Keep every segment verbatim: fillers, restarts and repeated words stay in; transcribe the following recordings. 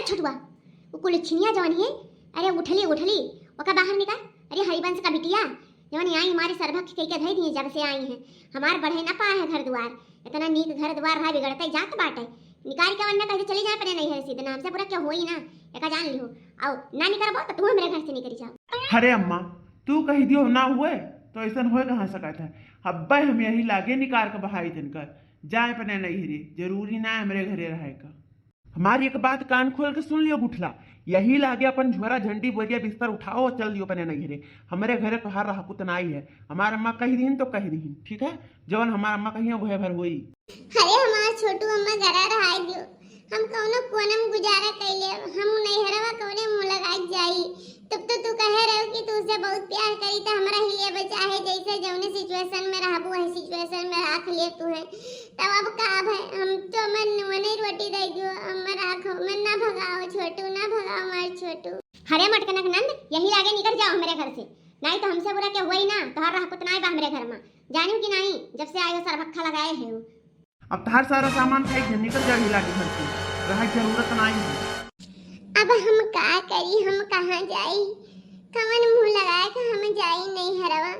छोटुआ, वो कुलछिनिया जवन है, अरे उठली, उठली, ओका बाहर निकाल। अरे हरिवंश का बिटिया, जवन आई हमारे सरभक कई के धई दिए, जब से आई हैं, हमार बढ़े ना पाए है घर द्वार। इतना नीक घर द्वार रहा, बिगड़ते जात बाटे। निकाल के वन्ना कहे चली जाए अपने नैहर से, इतना हमसे बुरा क्यों होई ना, एका जान लिहो। आओ, ना निकरबो तो तू हमरे घर से निकल जाओ। अरे अम्मा, तू कही दियो ना हुए, तो ऐसन होए कहाँ सकत है? अब्बे हम यही लागे निकाल के बहाई तनकर, जाए अपने नैहरे, जरूरी ना है हमरे घरे रहे का। हमारी एक बात कान खोल के सुन लियो गुठला, यही लागे अपन झोरा झंडी बोरिया बिस्तर उठाओ, चल दियो अपने नैहरे। हमरे घरे तोहार रहकुत नाई है। हमार अम्मा कही दीन तो कही दीन, ठीक है? जवन हमार अम्मा कहिए वह भर होई। अरे हमार छोटू अम्मा घरा रहाई दियो, हम कौनो कोनम गुजारा कैले, हम नैहरवा कौने मुँह लगाई जाई। तब तो तू कहे रहो कि तू उसे बहुत प्यार करी, तो हमरा ही लिए बचा है, जैसे जौने situation में रहबू वही situation में रख लिए तू है। तब अब का भय, हम तो मन मने रोटी दे दियो, हमर आँखों में ना भगाओ छोटू, ना भगाओ हमार छोटू। हरे मटकनक नंद, यही लागे निकल जाओ हमरे घर से, नाई तो हमसे बुरा के हुआ ही ना, तोहार रहकुत नाई बा हमरे घर में, जानियो कि नाई, जब से आए हो सरभक्खा लगाए है। अब तोहार सारा सामान फेंक दे, निकल जाओ यही लागे घर से, रहे जरूरत नाई है। अब हम का करी, हम कहाँ जाई, कवन मुँह लगाए के हम जाई नैहरवा,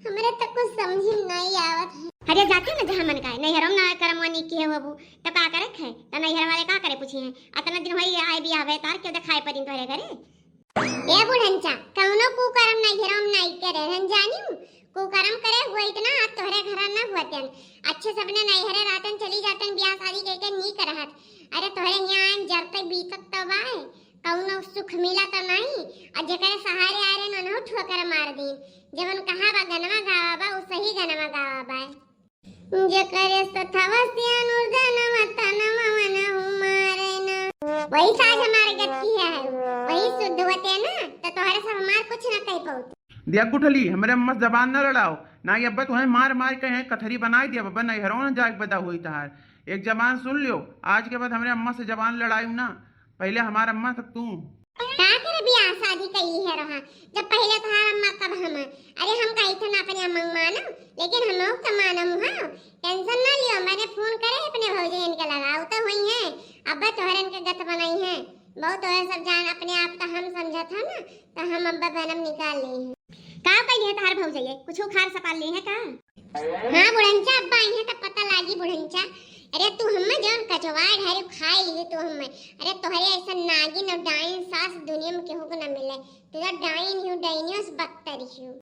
हमरे तो कुछ समझ में नाई आवत है। अरे जाती ना जहाँ मन का है, नैहरवा ना करमवा नीक किहे होबू, तो का करे है? तो नैहर वाले का करे पूछी हैं? अतना दिन होई आए बियाह भे तार क्यों देखाए परी तोहरे घरे? ए बुढ़ंचा, कौनो कुकरम नैहरवा में नाई करे, हम जानी हूँ। कुकरम करे हुआ इतना, आज तोहरे घर ना हुआ तेन। अच्छे से अपने नैहरे रहतन, चली जातन, बियाह शादी करके नीक रहत। अरे तोहरे यहाँ आए जरते बीतत तो बाए, कौनो सुख मिला तो नाई। और जेकरे सहारे आ रहे, उन्हों ठोकर मार दीन। जवन कहा बा गनवा गावा बा, उ सही गनवा गावा बा। जेकरे सथवा से अनुर्धनवा तनवा वनहु मारे ना। वही साज हमारे गति है, वही शुद्ध होते ना, तो तोहरे सब हमार कुछ ना कह पाउत। दिया गुठली, हमरे अम्मा से जबान न लड़ाओ, ना ये अब्बा तुम्हें मार मार के हैं कथरी बनाई दिया, अब्बा नैहरों न जाए बदा हुई तहार। एक जबान सुन लियो, आज के बाद हमरे अम्मा से जबान लड़ाई ना, पहले हमार अम्मा तब तू। का करे बियाह शादी कइली है रहा, जब पहले तहार अम्मा तब हम। अरे हम कही थे ना अपने अम्मा के मानम, लेकिन हम लोग तो मानम हाँ। Tension ना लियो, मैंने phone करे अपने भौजैन के लगा, उ तो हुई हैं, अब तोहरन के गत बनाई हैं। बहुत तोहरे सब जान अपने आप तो हम समझत हम ना, तो हम अब्बा बनम निकाल ले हैं। का कइली है तहार भौजैया, कुछ उखाड़ सपाल ली है का? हाँ बुढ़ंचा, अब्बा आई है तब पता लागी बुढ़ंचा। अरे तू हम्मे जौन कचवा ढारे खाए लिए तू हम्मे। अरे तोहरे ऐसा नागिन और डाइन सास दुनिया में केहू को ना मिले। तू तो डाइन ही हो, डाइनियो से बदतर ही हो।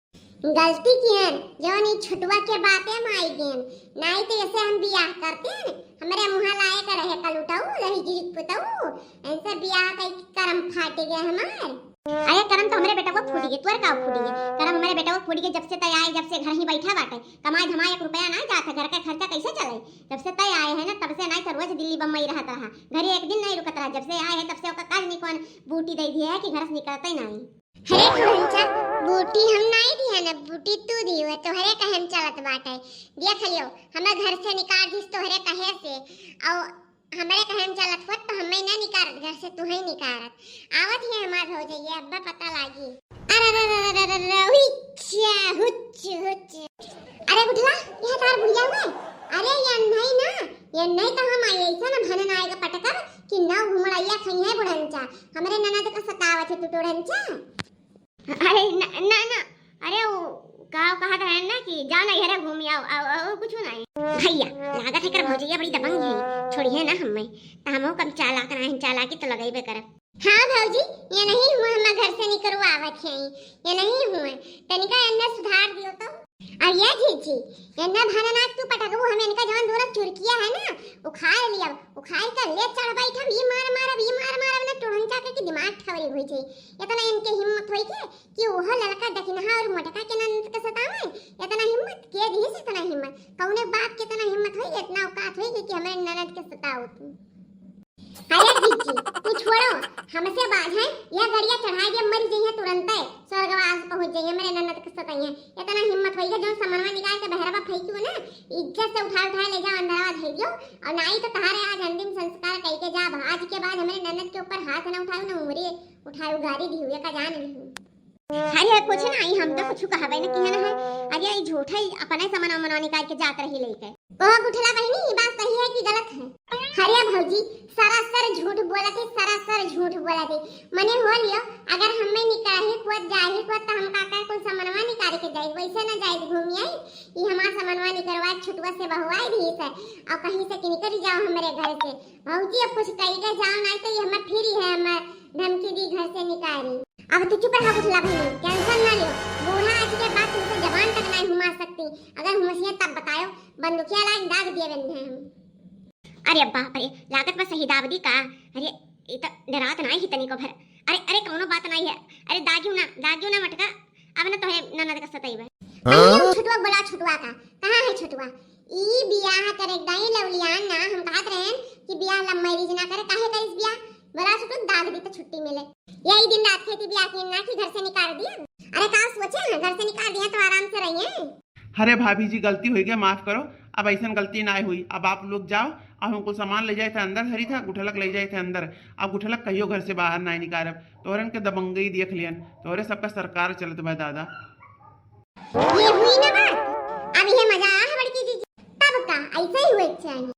गलती किहन जौन ई छुटवा के बाते में आई गेन, नाई तो ऐसे हम बियाह करते हैं। हमरे मुँह लाए का रहे कलुटऊ, रही गिरिक पुतऊ, ऐसे बियाह कई करम फाटे गए हमार। अरे करम तो हमरे बेटा को फूट गए, तोर का फूट गए? करम हमरे बेटा को फूट गए, जब से तय आए, जब से घर ही बैठा बाटे, कमाए धमाए एक रुपया ना जात है, घर का खर्चा कैसे चले? जब से तय आए है ना, तब से नाई तो रोज दिल्ली बम्बई रहत रहा, घरे एक दिन नाई रुकत रहा। जब से आए है तब से ओका काज नहीं कौन बूटी दे दिए है कि घर से निकलते नाई। अरे बुढ़ंचा, बूटी हम नाई दिया ना, बूटी तू दियो है, तोहरे कहे में चलत बाटे। देख लियो, हमें घर से निकाल दिस तोहरे कहे से, और हमरे कहे में चलत होत तो हमें ना निकारत घर से, तुहई निकारत। आवत ही हमार भौजैया, अब्बा पता लागी। अरे, अरे, अरे, अरे, अरे, अरे, हुच्च, हुच्च, हुच्च। अरे गुठला, यह तार बुढ़िया हुए? अरे ये नहीं ना, ये नहीं तो हम आई ऐसा ना भनन आएगा पटकर कि ना घुमड़ैया खई है बुढ़ंचा। हमरे ननद का सतावत है तू टोढ़ंचा। अरे ना, ना, ना, अरे वो का कहत रहे ना कि जाओ नैहरे घूम आओ, आओ, आओ, कुछ नहीं। भैया, लागत है कर भौजैया बड़ी दबंग है, छोड़ी है ना हमें, तो हमहू कम चालाक ना है, चालाकी तो लगेबे करब। हाँ भौजी, ये नहीं हुआ, हम घर से निकरवावत है, ये नहीं हुआ, तनिका एन्ने सुधार दियो तो। और ये जीजी, एन्ने भननाथ तू पटकबू, हम इनका जवन दोनों चुरकिया है ना, उखाड़ लिया, उखाड़ कर ले चढ़ बैठब, ई मार मारब, ई मार मारब ना, टोढ़न चाकर के दिमाग ठवरी हुई जाई। इतना इनके हिम्मत होई के कि ओहो ललका दखिनहा और मोटका के ननद के सतावे? इतना हिम्मत के दिहिस, इतना हिम्मत? कौने बाप के इतना हिम्मत होई, इतना औकात होई कि, कि हमरे ननद के सताओ तू? अरे जीजी, तू छोड़ो, हमसे बाज है, यह गड़िया चढ़ाई दे, मर जइहे तुरंते, स्वर्गवास पहुँच जइहे, मेरे ननद के सताइहे। इतना हिम्मत होई है, जो समनवा निकाल के बहरवा फेंकी हो ना, इज्जत से उठा उठा ले जाओ, अंदरवा धई दियो, और नाई तो तहारे आज अंतिम संस्कार कई के जाब। आज के बाद हमरे ननद के ऊपर हाथ ना उठाओ, ना उंगली उठाओ, गारी दी हुए का जान ली। अरे कुछ नहीं, हम तो कुछ कहबे न किहे न है। अरे ई झूठ है, अपने समनवा मनवा निकाल के जात रही लेके। ओह गुठला बहिनी, ई बात सही है कि गलत है? अरे भौजी, सरासर झूठ बोलत है, सरासर झूठ। बोला थी, मने हो लियो, अगर हमें निकाही कुआ जाही कुआ त हम का कर कुल समनवा निकाल के जाई, वैसे ना जाई घूमी आई। ई हमार समनवा निकरवा छोटुआ से बहुआई भी है, और कहीं से कि निकल जाओ हमारे घर से। भौजी अब कुछ कही के जाओ, नहीं तो ये हमें फिर ही है, हमें धमकी दी घर से निकाली। अब तू चुप रहा, कुछ लाभ नहीं, टेंशन ना लियो। बूढ़ा आज के बाद तुमसे जबान तक नहीं घुमा सकती, अगर घुमसिया तब बतायो, बंदूकिया लाग दाग दिए बंदे हम। अरे बाप रे, लागत बा सही दाब दी का। अरे, ई त डरात नाई ही तनिको भर। अरे, अरे, कौनो बात नाई है। अरे, दागियो ना, दागियो ना मटका। अब ना तोहे ननद का सताई बा। हाँ? अरे, छोटुआ बोला, छोटुआ का। कहाँ है छोटुआ? ई बियाह करे दाई लवलियान ना, हम कहत रहन कि बियाह love marriage ना करे, काहे करिस बियाह? बोला छोटू, दाग दी तो छुट्टी मिले। यही दिन रात खेती बियाह की ना कि घर से निकाल दिया। अरे, का सोचे हैं, घर से निकाल दिया तो आराम से रहिए। अरे भाभी जी, गलती होइ गया, माफ करो, अब ऐसन गलती ना हुई। अब आप लोग जाओ, अब हमको सामान ले जाए थे अंदर, धरी था गुठलक ले जाए थे अंदर। अब गुठलक कहियो घर से बाहर ना निकारब, तोहरन के दबंगई देख लियन, तोहरे सबका सरकार चलत बा दादा। ये हुई ना बात, अब ये मजा आया है बड़की जीजी, तब का ऐसे ही हुए के चाहिए।